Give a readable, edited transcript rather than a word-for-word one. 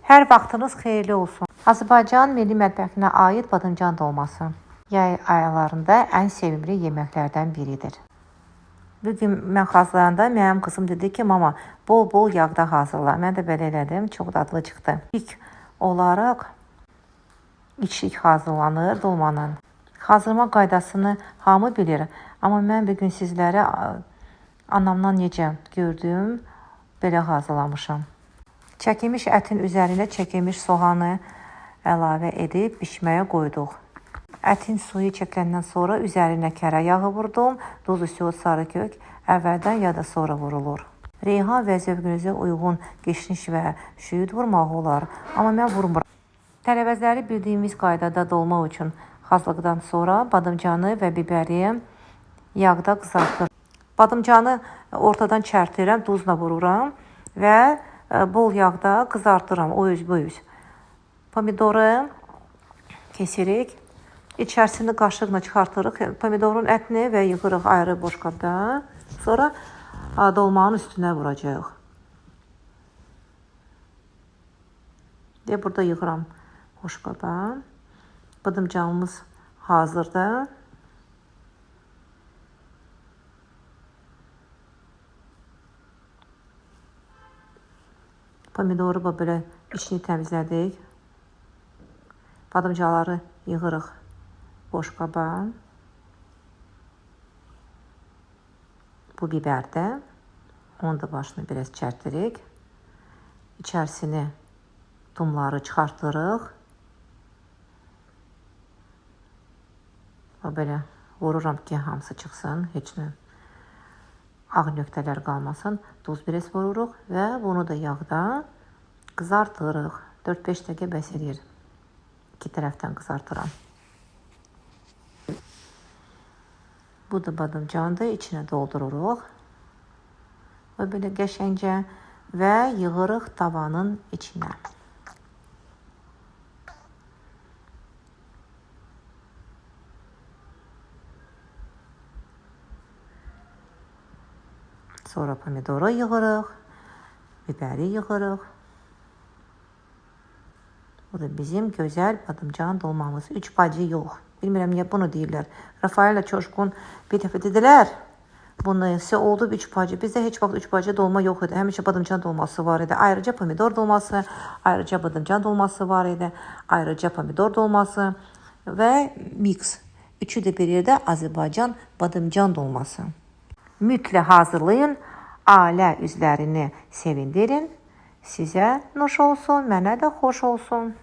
Hər vaxtınız xeyirli olsun. Azərbaycan milli mətbəxinə aid badımcan dolması yay aylarında ən sevimli yeməklərdən biridir. Bugün mən hazırlayanda mənim qızım dedi ki, mama bol-bol yağda hazırla. Mən də belə elədim, çox dadlı çıxdı. İlk olaraq içlik hazırlanır dolmanın. Hazırlama qaydasını hamı bilir, amma mən bugün sizlərə anamdan necə gördüm, belə hazırlamışam. Çəkilmiş ətin üzərinə çəkilmiş soğanı əlavə edib bişməyə qoyduq. Ətin suyu çəkiləndən sonra üzərinə kərə yağı vurdum. Duz, isot, sarı kök əvvəldən ya da sonra vurulur. Reyhan və zövqünüzə uyğun kişniş və şüyüd vurmaq olar, amma mən vurmuram. Tərəvəzləri bildiyimiz qaydada dolma üçün hazırladıqdan sonra badımcanı və bibəri yağda qızartır. Badımcanı ortadan çərtirəm, duzla vururam və bol yağda qızartıram, o üz bu üz. Pomidoru kesirik. İçərisini qaşıqla çıxartırıq. Pomidorun ətini və yığırıq ayrı boşqabda. Sonra dolmanın üstünə vuracağıq. Deyə burada yığıram boşqaba. Badımcanımız hazırdır. Pomidoru belə içini təmizlədik. Badımcanları yığırıq boşqaba. Bu biberdə. Onu da başını biraz çərtirik. İçərisini tumları çıxartırıq. Belə vururam ki, hamısı çıxsın, heç nə ağ nöqtələr qalmasın. Duz biraz vururuq və bunu da yağda qızartırıq. 4-5 dəqiqə bəs eləyir. İki tərəfdən qızartıram. Bu da badımcandır. İçinə doldururuq. Və belə qəşəngcə və yığırıq tavanın içinə. Sonra pomidoru yığırıq, bibəri yığırıq. Bu da bizim gözəl badımcan dolmamız. Üç bacı yox. Bilmirəm niyə bunu deyirlər. Rafaela Çoşqun bir dəfə dedilər. Bunu isə oldu üç bacı. Bizdə heç vaxt üç bacı dolma yox idi. Həmişə badımcan dolması var idi. Ayrıca pomidor dolması, ayrıca badımcan dolması var idi. Ayrıca pomidor dolması və mix. Üçü də bir yerdə Azərbaycan badımcan dolması. Mütləq hazırlayın, ailə üzvlərini sevindirin. Sizə nuş olsun, mənə də xoş olsun.